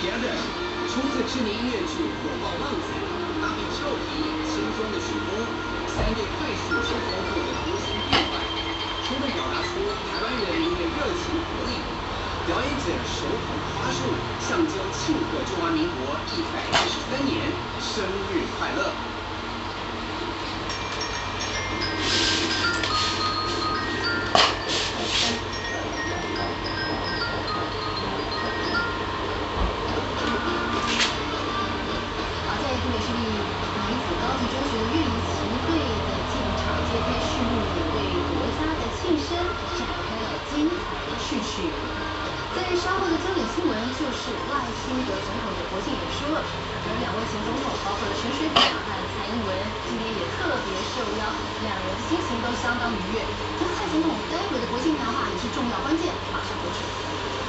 Together》，出自知名音樂劇《火爆浪子》，搭配俏皮輕鬆的曲風，三對快速且豐富的弧形變換，充分表達出台灣人民的熱情活力。表演者手捧花束，象徵慶賀中華民國113年生日快樂。好，在台北市立女子高級中學的樂儀旗隊的進場揭開序幕，也為國家的慶生展開了精彩的序曲。在稍後的焦點新聞就是賴清德總統的國慶演說了，而兩位前總統，包括了陳水扁和蔡英文，今天也特別受邀，兩人心情都相當愉悅。不過蔡總統待會的國慶談話也是重要關鍵，馬上播出。